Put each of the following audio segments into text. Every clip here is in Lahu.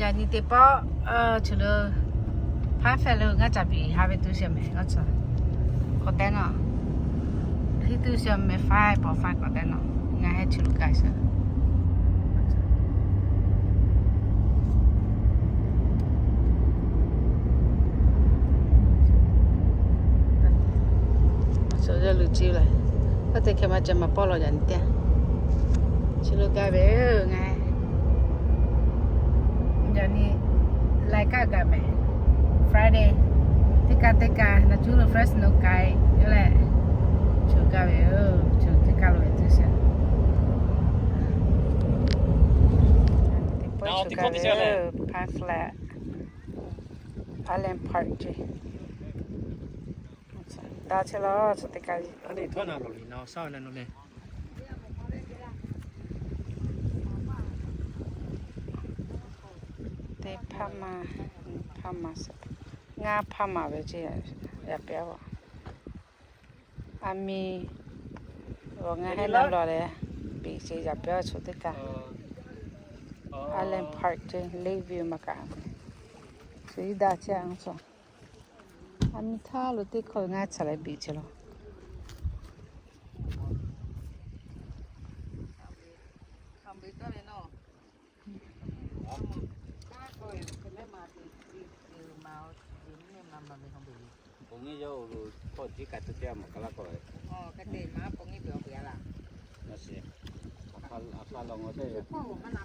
Yaꞈ nyi teˇ pawˆ, chi lo, hpaˇ hpehꞈ lo ngaˇ caˍ piˍ ha ve tuˬ sheˍ mehˍ, ngaˇ caˍ k'awꞈ tehꞈ nawˬ, hiˉ tuˬ sheˍ mehˍ, five point five k'awꞈ tehꞈ nawˬ, ngaˬ heh chi lo gaˬ sheˍ. Aˬ, yawˇ luˬ ci lehˬ, hk'aˬ te hk'e maˇ ceh maˇ pawˆ law yaꞈ nyi teˇ, chi lo gaˬ ve ngaˬ. Yaꞈ nyi laiˉ kaˆ gaˬ mehˍ, Friday, teˇ kaˆ teˇ kaˆ naˬ cuˉ lo Fresno k'ai yoˬ leh, chi lo gaˬ ve yoˬ, chi lo teˇ kaˆ lo ve tuˬ sheˍ. Teˇ pawˆ chi gaˬ ve, Park Flat, Island Park ce. Daꞈ chehˇ law, chi teˇ kaˆ. Teˇ hpaˇ ma, hpaˇ ma, ngaˇ hpaˇ ma ve ce, yaꞈ pehˍ a. A mi, awˬ ngaˬ heh naˇ lawˬ leh, biˬ ce yaꞈ pehˍ a, chi teˇ kaˆ. Island Park ce, Lakeview maˇ kaꞈ. Chi daꞈ chehˇ a, ngaˬ chaw. A mi htaˇ lo teˇ hkawˇ ngaˇ chaˍ leh biˬ ce law.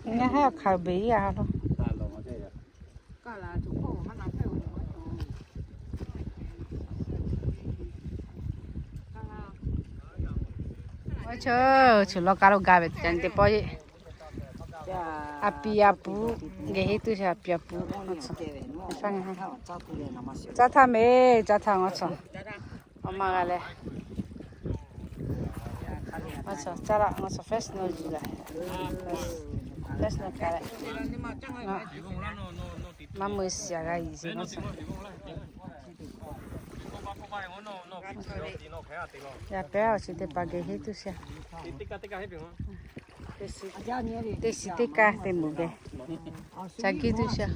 Ngaˬ heh hk'aˬ beˬ a lo. Chi, chi law kaˇ lo gaˬ ve teˇ pawˆ e. A piˍ a puˍ, geh heˆ tuˬ sheˍ a piˍ a puˍ. Caˇ htaˇ mehˍ, caˇ htaˇ ngaˬ chaw. Awˬ ma g'a leh. Ngaˬ chaw caˇ laˇ, ngaˬ chaw Fresno yuˬ laˇ. Fresno kaꞈ leh. Maˇ mui shiˍ g'a yuˬ ce ngaˬ chaw. Yaꞈ pehˍ awˬ chi teˇ hpaˍ geh heˆ tuˬ sheˍ. Teˇ shiˍ teˇ kaˇ teˇ moˍ geh. Ca giˇ tuˬ sheˍ.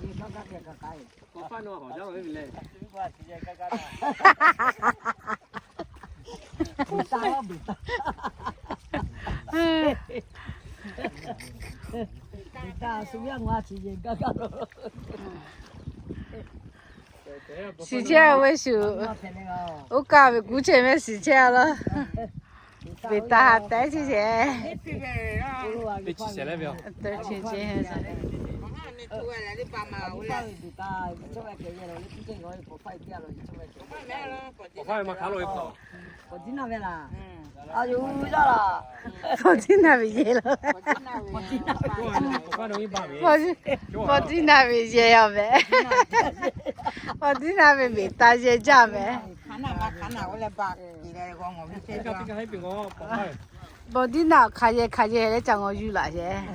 Shiˍ chehˇ ve shuˍ, oˇ kaˆ ve kuˉ chehˇ mehˍ shiˍ chehˇ a laˇ. Beˬ taˍ ha tehˉ chi sheˍ. Teˇ chi sheˍ leh ve yoˬ. Teˇ chi sheˍ. Awˬ hk'aˇ ve maˇ hk'aˬ lo e k'o. Awˬ hk'aˇ ve maˇ hk'aˬ lo e k'o. Pawˬ tiˉ naˍ ve yehˬ laˇ. Pawˬ tiˉ naˍ ve yehˬ yaˇ mehˍ. Pawˬ tiˉ naˍ ve beˬ taˇ yehˬ jaˇ mehˍ. Pawˬ tiˉ naˍ hk'aˬ yehˬ hk'aˬ yehˬ leh ca ngawˬ yuˬ laꞈ sheˍ.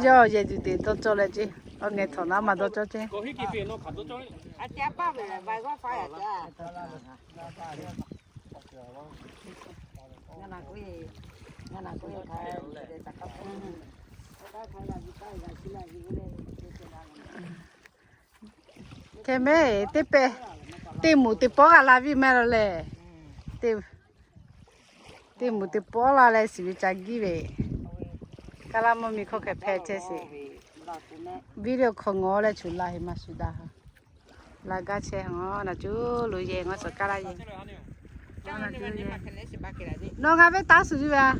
Yawˇ yehˬ tuˬ te dawˇ cawˇ leh ce. Awˬ ngeh htawꞈ naˉ maˇ dawˇ cawˇ ce. Hk'e mehˍ teˇ pehˍ, teˇ moˍ teˇ pawˆ g'a la viˇ mehˍ law lehˬ. Teˇ moˍ teˇ pawˆ la leh shiˍ ve ca giˇ ve. Kaˇ laˇ mvuhˇ miˬ hkawˇ hk'e hpehꞈ chehˇ sheˍ. Video hk'aw ngawˬ leh chu la heˍ maˇ shuˍ daꞈ. La gaˇ chehˇ a, naˬ cuˉ lo yehˬ ngaˬ suhˍ kaˇ laˇ yehˬ. Nawˬ ngaˬ venˇ taˇ shuˍ yuˬ ve a?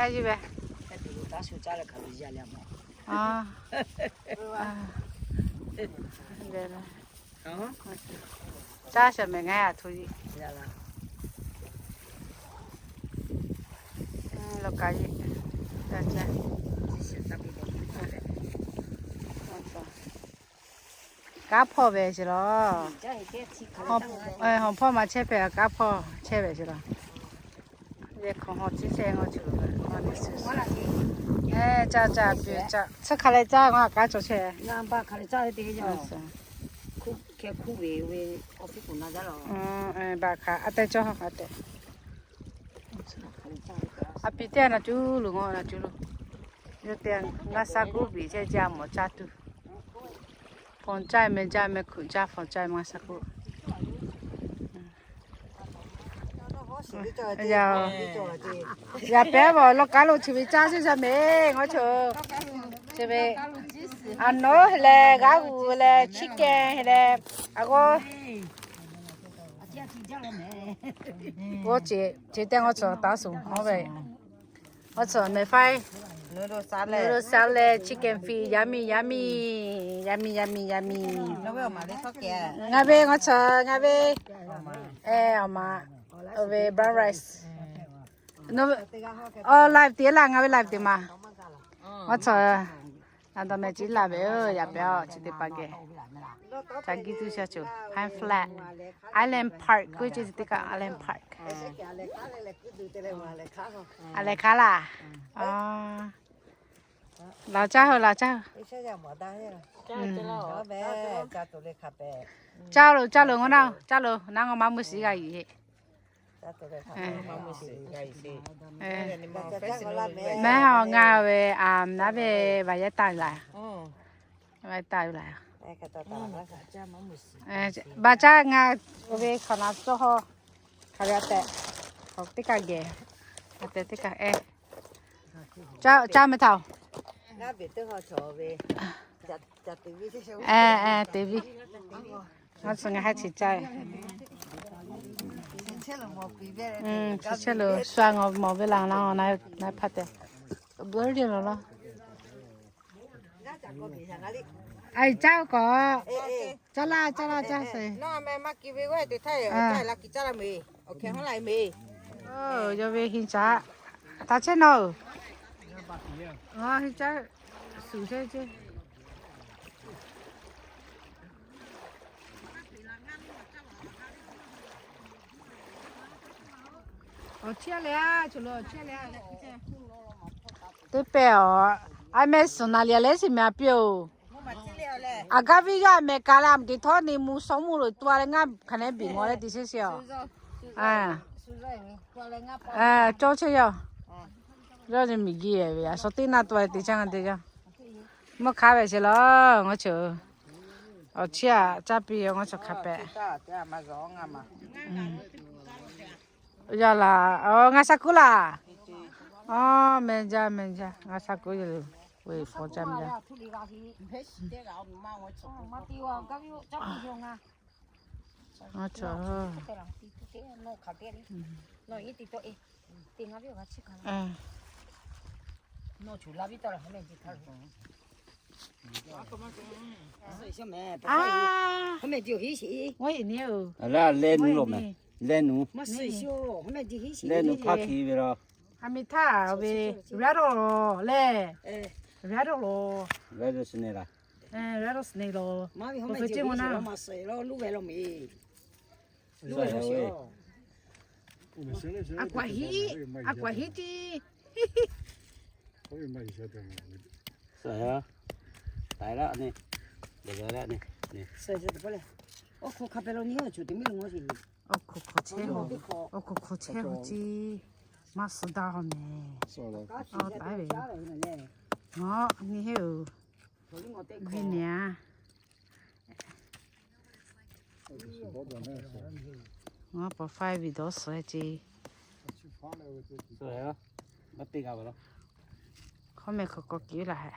Yuˬ ve. Caˇ sheˍ mehˍ ngaˬ a htoꞈ yiˇ. Lawˬ kaꞈ yiˇ. Kanˉ hpawˇ ve sheˍ law. Hawˬ hpawˇ ma chehˇ hpehꞈ, kanˉ hpawˇ chehˇ ve sheˍ law. Yehˬ hk'aw hawˬ ciˉ chehˇ ngaˬ cuˬ. Caˇ caˇ piˇ caˇ, chi hk'aˬ leh caˇ ngaˬ kanˉ cawˬ chehˇ. Baˬ hk'aˬ a tehˬ cawˬ a tehˬ. A piˍ teˇ naˬ cuˉ lo ngaˬ naˬ cuˉ lo. Yawˇ te ngaˇ sha kuˉ biˬ chehˇ jaˇ mawˬ caˇ tuˬ. Hpawnˬ caˇ meh jaˇ meh hkuꞈ caˇ hpawnˬ caˇ meh ngaˇ sha kuˉ. Yaꞈ pehˉ bawˬ lawˇ kaˉ lo chi ve caˇ sheˍ yaˇ meh ngaw che. Chi ve a nawˉ leh g'aˇ g'uˬ leh chicken leh a g'awˇ g'awˇ ce ce teˇ ngaw che taˍ suˍ ve. Ngaw che meh faiˇ noodle salad leh chicken feet, yummy yummy, yummy yummy yummy. Ngaˬ ve ngaw che ngaˬ ve, e, awˬ ma, awˬ ve brown rice. Awˬ live te laˇ, ngaˬ ve live te ma. Ngaw che a dawˇ meh ciˉ laˇ ve, yaꞈ pehˉ chi teˇ hpaˍ geh ca giˇ tuˬ sha co. Pine Flat, Island Park k'oˆ ce teˇ kaꞈ, Island Park. A lehˬ hk'aˉ laˇ. Laˬ caˇ hui, laˬ caˇ hui. Caˇ loˬ, caˇ loˬ, ngaw naˇ, caˇ loˬ, naˉ ngaw maˇ mui shiˍ g'a yiˬ heˆ. Mehˬ ngaˬ ve a naˉ ve baˬ yehˇ taˍ laˬ. Baˬ yehˇ taˍ laˬ. Baˬ caˇ ngaˬ ve hk'aˬ na cawˇ hawˇ hk'aˬ ve a tehꞈ, teˇ kaˇ geh, a tehꞈ teˇ kaˇ, e, caˇ meh htaˇ-oˬ. E, e, te viˇ. Ngaˬ suh ngaˬ haˉ chi caˇ. Chi chehˇ lo shu a ngaˬ mawˬ ve laˬ la naˉ hpaˇ tehꞈ, bvuhˇ le law law. A caˇ k'awꞈ, caˇ laˇ, caˇ laˇ, caˇ sheˍ. Yawˇ ve hinˉ caˉ, htaꞈ chehˇ nawˇ-oˬ. Hinˉ caˉ suˍ chehˇ ce. Teˇ pehˍ-oˬ, a meh suhˍ naˍ liꞈ leh shiˍ meh a piˇ-oˬ. Aˬ gaˇ viˇ yawˇ a meh ka leh a meh teꞈ htawˇ ni mvuhˇ shawˉ mvuhˇ lo tu a leh ngaˇ hk'aˬ nehˉ biˬ ngaw leh te chehˇ sheˍ-oˬ. Cawˇ chehˇ yaˇ. Yawˇ ni miˬ guiˇ ve a shaw teˇ naˇ tu a leh te chehˇ ngaˇ te yaˇ. Mvuhˇ hk'aˉ ve sheˍ laˬ ngaw che. Awˬ chiˇ aꞈ caˇ piˇ ngaw che hk'a pehꞈ. Yaˇ laˬ, ngaˬ sha kuˉ laˬ. Aˬ, meh jaˇ meh jaˇ, ngaˬ sha kuˉ ve fawˬ jaˇ meh jaˇ. Aˬ, leh nu lo meh, leh nu. Leh nu hpaˇ hkiˬ ve la. A meh htaˇ ve, raˇ dawˇ leh, raˇ dawˇ law, raˇ dawˇ suhˍ ne la, raˇ dawˇ suhˍ ne law. A kwaˬ hiˉ, a kwaˬ hiˉ tiˉ. Awˬ hk'aw hk'aw chehˇ, awˬ hk'aw chehˇ haw ciˇ, maˇ suh daˇ haw meh. Aˬ, taˍ ve, ngaˬ nyi heˆ-oˬ, viˇ ne a. Ngaˬ pa faiˇ ve dawˇ suhˍ ce. Hkawˇ meh hkawˇ k'awꞈ kiˉ laˬ hehꞈ.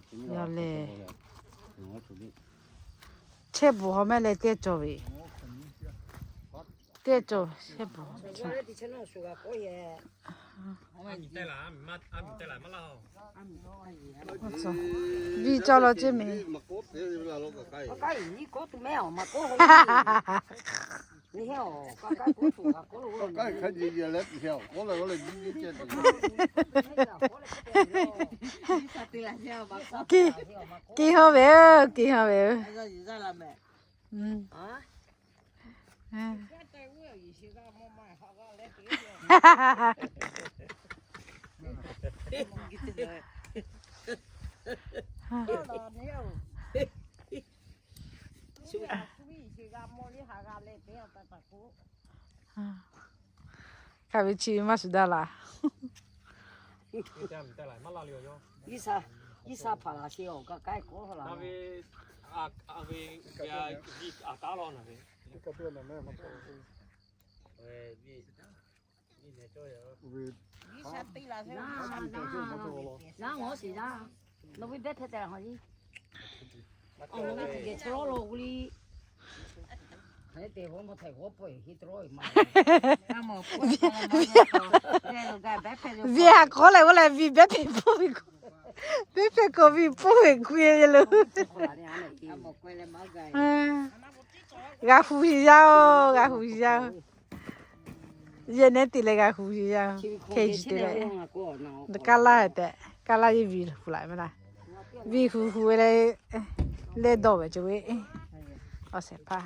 Ngaˬ yaˇ lehˬ, chehˇ bvuhꞈ haw mehˆ leh teˇ cawˬ ve, teˇ cawˬ chehˇ bvuhꞈ. Viˇ cawˇ law ceˇ meh. Kiˇ haw ve, kiˇ haw ve, Hk'a ve chi maˇ shuˍ daꞈ laˬ. Iˉ sa hpaˍ laˬ ce awˬ kaꞈ k'ai k'oˆ laˬ. Naˉ ngawˬ shiˍ yaˇ. Nawˬ ve beh hpehꞈ tehꞈ hawˬ le. Awˬ, nawˬ ve tuˬ geh chaw lawˇ lo k'o le. Viˇ haꞈ k'aw leh oˇ leh viˇ beh hpehꞈ pfuhˇ ve k'o, beh hpehꞈ k'o viˇ pfuhˇ ve k'oˆ ve le. G'a hu shiˍ yaˇ oˬ, g'a hu shiˍ yaˇ oˬ. Yehˬ nehˉ te leh g'a hu shiˍ yaˇ oˬ. Hk'e ji te leh, kaˇ laˇ tehꞈ, kaˇ laˇ yehˬ viˇ hu laꞈ ve laˇ. Viˇ hu hu ve leh, leh dawˇ ve ce ve. Awˬ shehˍ hpaˇ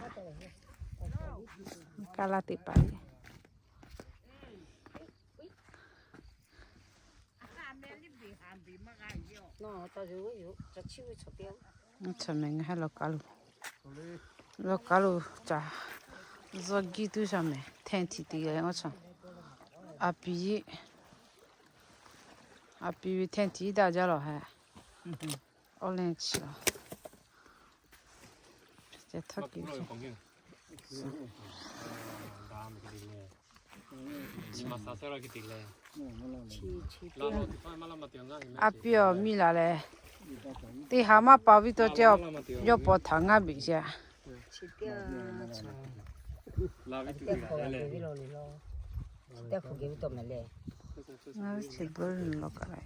kaˇ laˇ teˇ hpaˍ. Chaw mehˬ ngaˬ hui law kaˉ lo, law kaˉ lo ca, zuhˇ giˇ tuˉ sha mehˬ, tent te leh ngaˇ chaw, a piˍ, a piˍ ve tent daꞈ jaˇ lawˬ ha. Awˬ leh chi lawˬ, ce htawˇ kiˬ ve ce. A piˇ awˬ miˇ laˬ leh, teˇ ha maˇ pa viˇ taw ce, yawˇ paw htaꞈ ngaˇ beꞈ ce. Ngaˇ ve chi beuꞈ law kaꞈ la.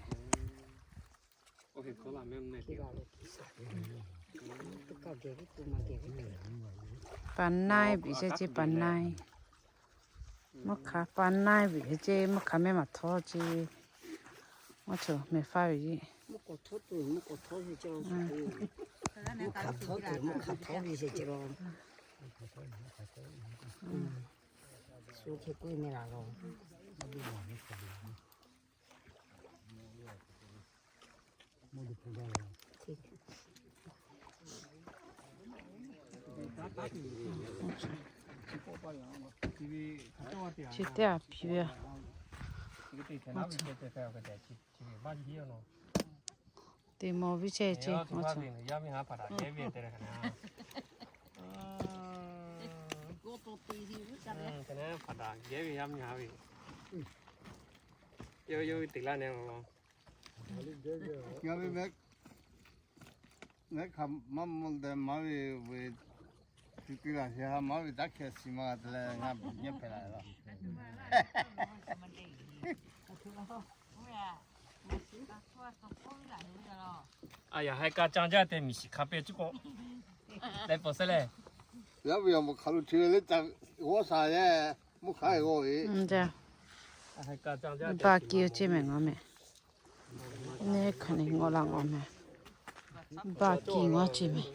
Pa naiˉ beꞈ shehˍ ce, pa naiˉ. Mvuhˇ hk'aˬ pa naiˉ beꞈ shehˍ ce, mvuhˇ hk'aˬ mehˆ maˬ htawˇ ce. Mvuhˇ hk'aˬ mehˆ faˇ ve ce. Chi teˇ a piˍ ve. Teˇ mawˬ viˇ chehˇ ce. Ngaˬ ve mehˆ hk'aˬ maˇ mvuh deh maˇ ve, ve tuˬ te laˬ sheˍ ha maˇ ve daꞈ hkeh shiˍ ma te leh ngaˬ nyi hpehꞈ la laˬ. A yaꞈ haiˬ ka caˇ jaˇ tehꞈ miˬ shiˍ hk'a pehˇ cuˉ k'o, leh pawˬ sehˉ leh, yaˇ ve awˬ moˍ hk'aˬ lo chi ve leh ca g'awˇ sha yehˬ, mvuhˇ hk'aˬ g'awˇ ve. Baˇ kiˇ oˇ ceˇ mehˬ ngaw mehˬ. Neˇ hk'aˬ ne ngaw la ngaw mehˬ. Baˇ kiˇ ngaw ceˇ mehˬ.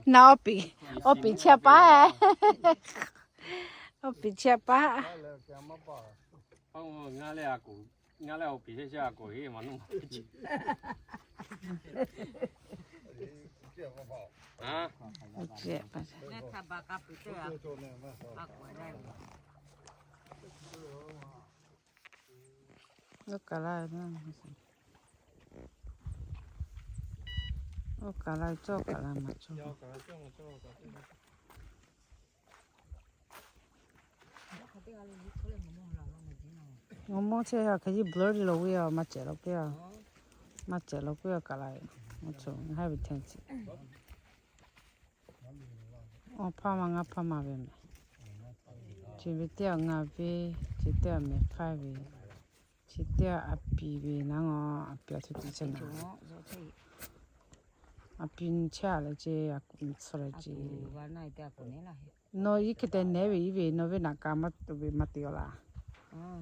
Naˉ awˬ piˍ, awˬ piˍ chi a paˉ, awˬ piˍ chi a paˉ. Oˇ kaˬ la, oˇ kaˬ la cawˇ, kaˬ la maˬ cawˇ. Ngaˬ mawˇ chehˇ a hk'e jiˇ blurry lo ve a, maˇ cehˬ lo k'oˆ a, maˇ cehˬ lo k'oˆ a kaˬ la ve. Ngaˬ haiˉ ve hteˇ ciˍ. Awˬ hpaˇ ma ngaˇ hpaˇ ma ve mehˬ. Chi ve teˇ g'aˇ ngaˬ ve, chi teˇ g'aˇ mehˬ hpaˇ ve, chi teˇ g'aˇ a piˍ ve naˉ ngaw, a piˍ a htoꞈ tiꞈ chehˇ naˉ. A piˍ nyi chehˇ a leh ce, a kuˬ nyi tcuh leh ce. Nawˬ iˉ hk'e te nehˉ ve iˉ ve, nawˬ ve naꞈ ka maˇ tuˬ ve maˇ te aw laˬ.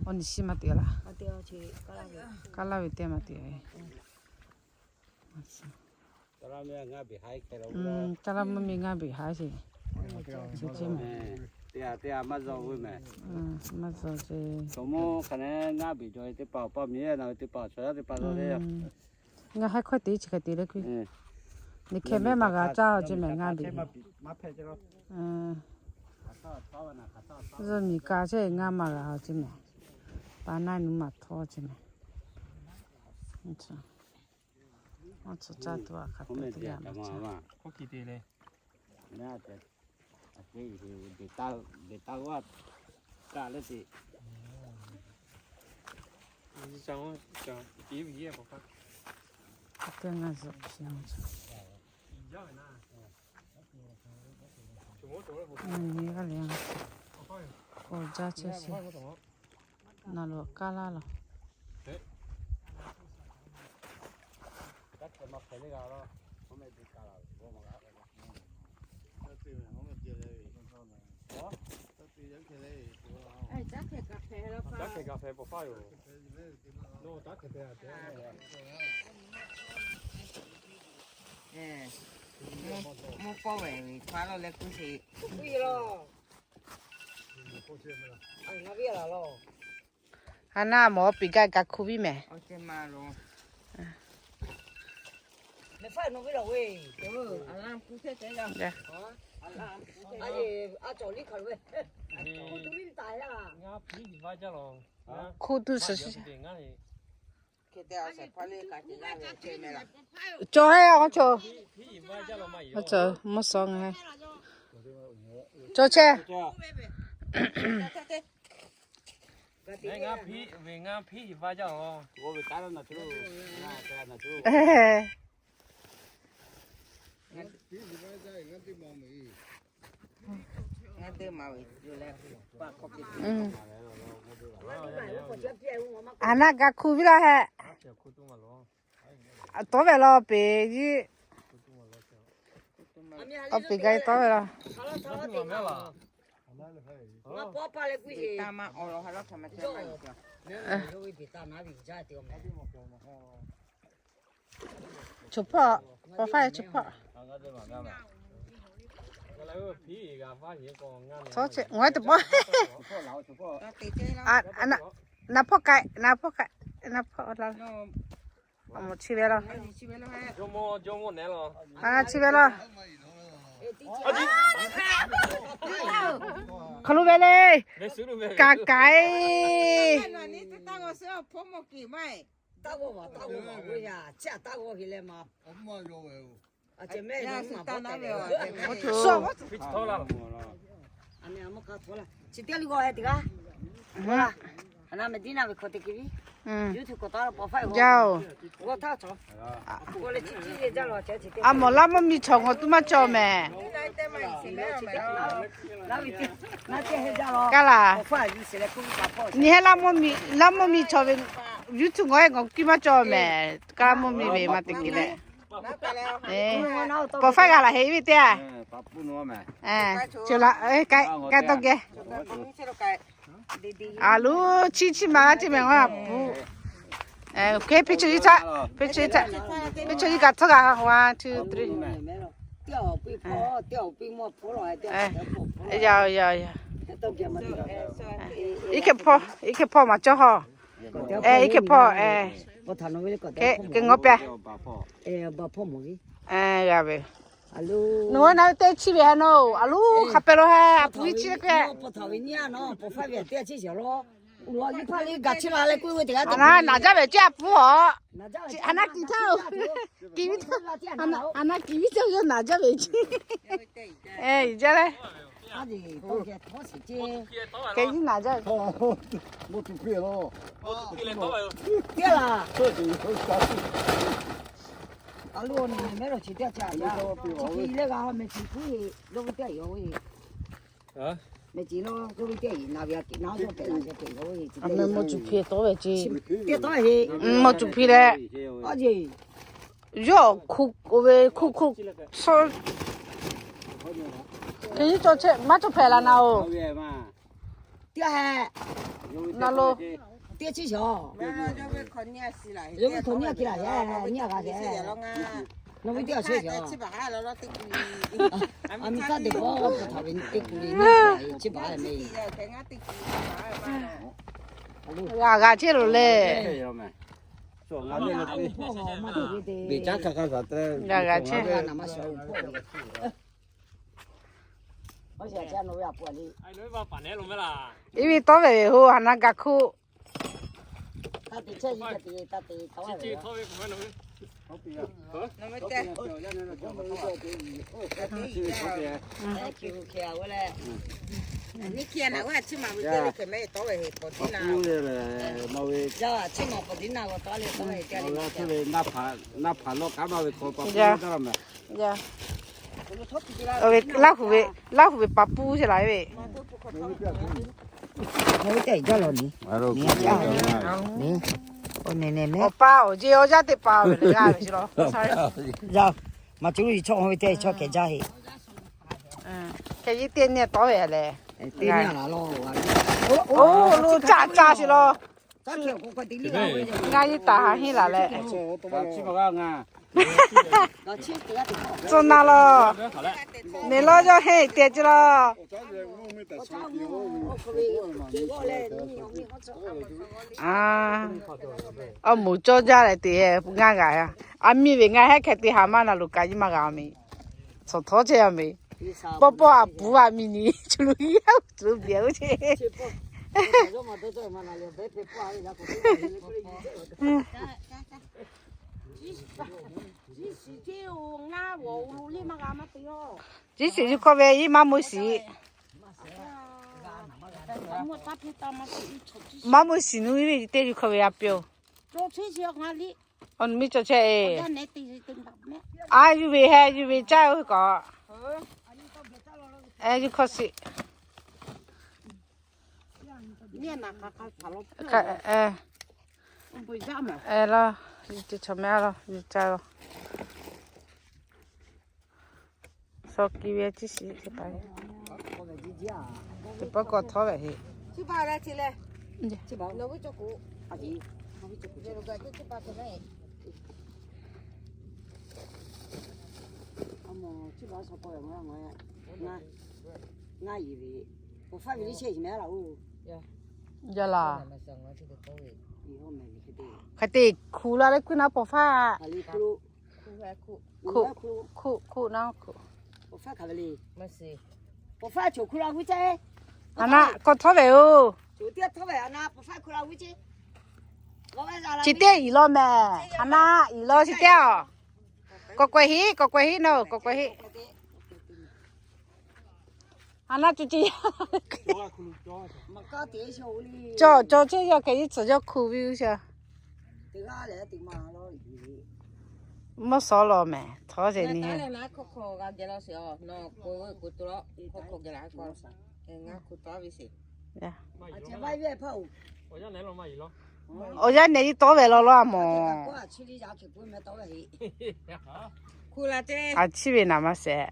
Awˬ nyi shiˉ maˇ te aw laˬ. Kaˇ laˇ ve teˇ maˇ te ve. Taˇ laˇ mvuhˇ miˬ ngaˇ beˬ haˉ sheˍ. Teˇ g'aˇ teˇ g'aˇ maˇ zaw ve mehˬ. Maˇ zaw ce. Tawˬ mawˇ hk'aˬ ne ngaˇ beˬ jaw teˇ hpaˍ awˬ pa miˬ na ve teˇ hpaˍ chaw yaˇ teˇ hpaˍ zaw le. Ngaˬ haiˉ hkawehˇ te chi hk'e te le kuiˬ. Neˬ hkeh mehˆ maˇ g'a caˇ ce mehˬ ngaˇ beˬ. Zuhꞈ miˬ ka ce ngaˇ maˇ g'a ce mehˬ. Pa naˇ nuˇ maˬ htawˇ ce mehˬ. Aˬ, caˇ tuˬ a hk'a te teˇ g'aˇ maˇ caˇ. Teˇ ngaˇ zuhꞈ shi ngaˇ zuhꞈ. Nyi g'a le, k'awꞈ jaˇ chehˇ sheˍ. Naˬ loˬ kaˇ laˇ laˬ. Mvuhˇ pawˆ ve hpa lawˬ leh kuˇ sheˍ. Ha naˇ mawˬ piˍ gaˇ kaꞈ hkuˇ viˉ mehˬ. Hkuˇ tuˬ suhˍ. Cawˬ hehˉ a, cawˬ. Mvuhˇ suhˍ ngaˬ hehˉ cawˬ chehˇ. A naˇ kaꞈ hkuˇ viˉ laˇ hehˆ. Tawˉ ve law peˍ yiˇ. Tawˉ peˍ gaˇ tawˉ ve laˇ. Choˬ hpawˇ, paw faiˇ choˬ hpawˇ. Ngaˬ teˇ pawˆ. Naˍ hpawˇ k'ai, naˍ hpawˇ k'ai, naˍ hpawˇ la. A moˍ chi ve laˇ. A chi ve laˇ. Hk'aˬ lo ve le. Kaˍ k'ai. Suhˍ. A mawˬ laˇ mvuhˇ miˬ chaw ngaˬ tuˇ maˇ cawˬ mehˬ. Kaˇ laˬ. Nyi hehˉ laˇ mvuhˇ miˬ, laˇ mvuhˇ miˬ chaw ve YouTube ngaˬ hehˉ ngaˬ kiˇ maˇ cawˬ mehˬ. Kaˇ laˇ mvuhˇ miˬ ve maˇ te kiˇ leh. Paw faiˇ g'a laˬ heˆ ve teˇ. K'ai tawˇ geh. A loˬ, chiˇ chiˇ ma g'a ceˇ mehˬ, ngaˬ a puˍ. Hk'e เพจ chi htaꞈ, เพจ chi htaꞈ, เพจ chi kaꞈ htawˇ g'a, one, two, three. Yaˇ, yaˇ, yaˇ. Iˉ hkeh hpawˇ, iˉ hkeh hpawˇ maˍ cawˇ hawˇ. Iˉ hkeh hpawˇ, hk'e ngaˬ pehˍ. G'a ve. Nawˬ hui na teˇ chiˇ ve ha nawˬ, a loˬ hk'a pehˍ lo ha, a puˍ iˉ chiˇ le k'o. A naˉ naˍ jaˇ ve ceˇ a puˍ a. A naˉ kiˍ htaˇ-oˬ. Kiˍ viˉ htaˇ, a naˉ kiˍ viˉ htaˇ yawˇ naˍ jaˇ ve ceˇ. Jaˇ le. Kehˬ nyi naˍ jaˇ. Mawˬ cuˬ hpi tawˇ ve ceˇ. Mawˬ cuˬ hpi leh. Yawˇ hkuˇ k'oˆ ve hkuˇ hkuˇ suhˉ. Hk'e nyi cawˬ chehˇ maˇ cawˬ hpehꞈ la naˍ-oˬ. Na lo. Teˇ chiˉ shaˍ. Yawˇ ve hk'awꞈ nyi a kiˇ laˬ hehˉ, nyi a g'a hehˉ. Nawˬ ve teˇ g'aˇ chehˇ a? A mi taˇ teꞈ k'aw htaꞈ ve teˇ ku le, teˇ g'aˇ chehˇ baˬ meh. G'a g'a chehˇ loˬ le. Beˬ caˉ hk'a hk'a shaˍ te. G'a g'a chehˇ. Iˉ ve tawˇ ve ve hoˇ ha na gaˬ hkuˆ. Laˇ huˍ ve, Laˇ huˍ ve pa puˇ ce la ve. Awˬ pa awˬ jeˇ awˬ yaˇ teˇ hpaˍ ve le g'a ve ce la. Maˇ cuˇ lu yi chawˇ ve teˇ chaw kehˬ jaˇ heˆ. Hk'e yi teˇ nyi tawˇ ve lehˬ. Oˇ lo caˇ caˇ ce la. Ngaˇ yeˇ taˍ ha henˇ laˬ leh. Tcuh na la. Neˬ lawˇ yawˇ henˇ te ce la. A moˍ cawˇ jaˇ leh te, ngaˇ g'aꞈ a, a miˇ ve ngaˇ hehˉ hkeh te ha maˇ na loˬ kaꞈ nyi maˇ g'a a miˬ. Cawˬ htawˇ chehˇ a miˬ. Pawˇ pawˇ a puˍ a miˬ ni cu lu yaˇ cu lu biˬ oˇ ce. Ciˉ shiˍ yawˇ hkawˇ ve iˉ maˇ mui shiˍ. Maˇ mui shiˍ nu iˉ ve teˇ yuˬ hkawˇ ve a pehˇ-oˬ. Awˬ nu miˇ cawˬ chehˇ e. A yuˬ ve heh yuˬ ve caˇ oˇ k'awꞈ. Yuˬ hkawˇ shiˍ. Laˇ, yuˬ ce chaw mehˆ laˇ, yuˬ caˇ laˇ. Shaw kiˇ ve ciˉ shiˍ teˇ hpaˍ. Teˇ pawˆ k'awꞈ htawˇ ve heˆ. Yaˇ laˬ. Hk'e te hkuˬ la leh kuiˬ na pawˍ faˇ. Hkuˆ, hkuˆ, hkuˆ na hkuˆ. A na, k'awꞈ htawˇ ve oˬ. Chi teˇ iˍ law mehˬ. A na, iˍ law chi teˇ aˬ. K'awꞈ k'awehꞈ heˆ, k'awꞈ k'awehꞈ heˆ na, k'awꞈ k'awehꞈ heˆ. A na, co ce. Cawˬ, cawˬ chehˇ yawˇ hk'e iˉ tcuhˍ yawˇ hkuˬ ve uˇ shaˍ. Mvuhˇ shawˉ law mehˬ, htawˇ ce ni. Awˬ yanˇ nehˬ iˉ tawˇ ve law law a mawˬ. A ciˉ ve naˍ maˇ shehˍ.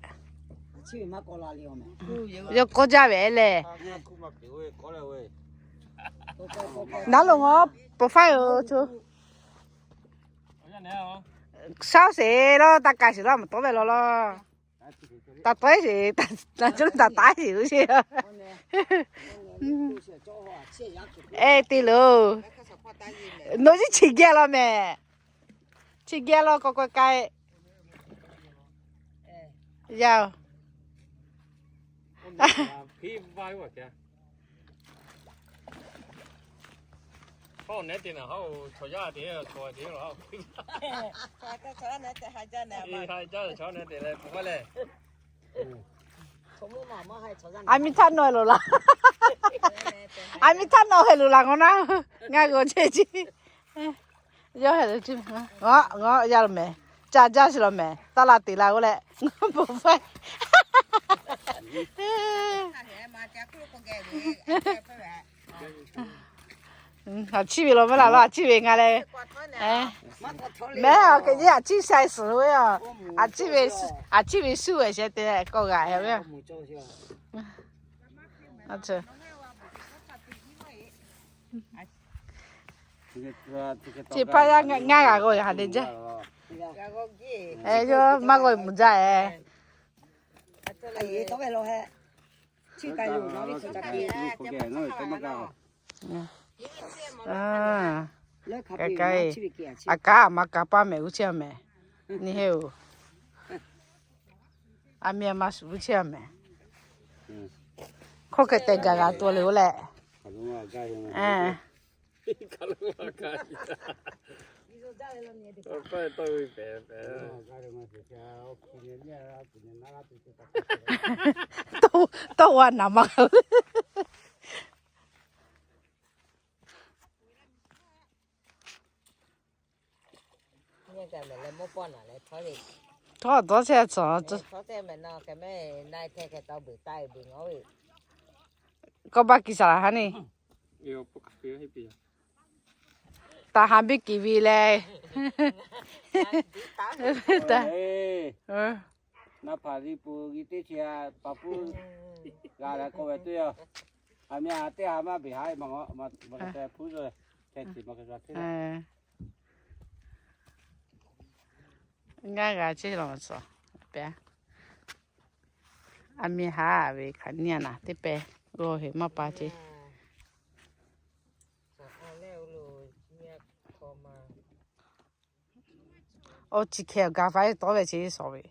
Yawˇ kawˇ jaˇ ve lehˬ. Naˉ lo ngawˬ pawˍ faˇ yoˬ co. Shaˉ sheˍ laˇ, taˇ ka sheˍ laˇ, maˬ tawˉ ve law law. Taˇ tawˉ sheˍ, taˇ tawˉ sheˍ oˇ sheˍ. E te loˬ. Nawˬ yiˇ chi geh law mehˬ. Chi geh law k'awꞈ k'awehꞈ k'ai. Yaˇ oˬ. A miˇ htaˇ nawˬ heh loˬ laˬ. A miˇ htaˇ nawˬ heh loˬ laˬ ngawˬ na. Ngaˬ g'awˬ chehˇ chi. Yawˇ heh loˬ chi. Ngaˬ, ngaˬ yaˇ lo mehˬ. Ca jaˇ shiˍ law mehˬ. Taˇ la teꞈ la g'oˇ leh. Ngaˬ pawˍ faˇ. A ciˉ ve law mehˬ laˬ law, a ciˉ ve ngaˬ leh. Mehˬ a kehˬ yeˇ a ciˉ shaiˍ suhˍ ve yoˬ. A ciˉ ve, a ciˉ ve shuˉ ve sheh te k'awꞈ g'aꞈ ve yoˬ. Chi hpaˇ yaˇ ngaˇ g'a g'aw yaꞈ ha te jaˇ. Yawˇ maˇ g'aw mvuhˬ jaˇ e. Aˬ kaˉ aˬ ma kaˍ paˇ mehˍ g'uˇ chehˇ a mehˍ. Nyi heˇ oˬ. A miˇ a ma shuˍ g'uˇ chehˇ a mehˍ. Hkawˇ hk'e te gaˬ g'a tuˬ le oˬ leh. Tawˇ wa naˍ ma. Htawˇ dawˇ chehˇ tcuh. Kawˇ baˆ kiˬ saˍ laˍ ha neˇ. Taˍ ha biˇ kiˬ ve leh. Na hpaˍ liˇ puˬ g'i teˇ chi a paˍ puˇ g'a leh k'oˆ ve teˇ yanˇ, a miˇ a teˇ ha maˇ beˬ ha ma, ma hk'e te hpuˉ zo, hk'e te ma hk'e te. Ngaˇ g'a chehˇ law suhˍ pehˍ. A miˇ haˉ ve hk'aˬ nyi a naˍ teˇ pehˍ g'awˇ heˍ maˇ pa ce. Oˇ chi hkeh gaˬ faˉ tawˉ ve ce suhˍ ve.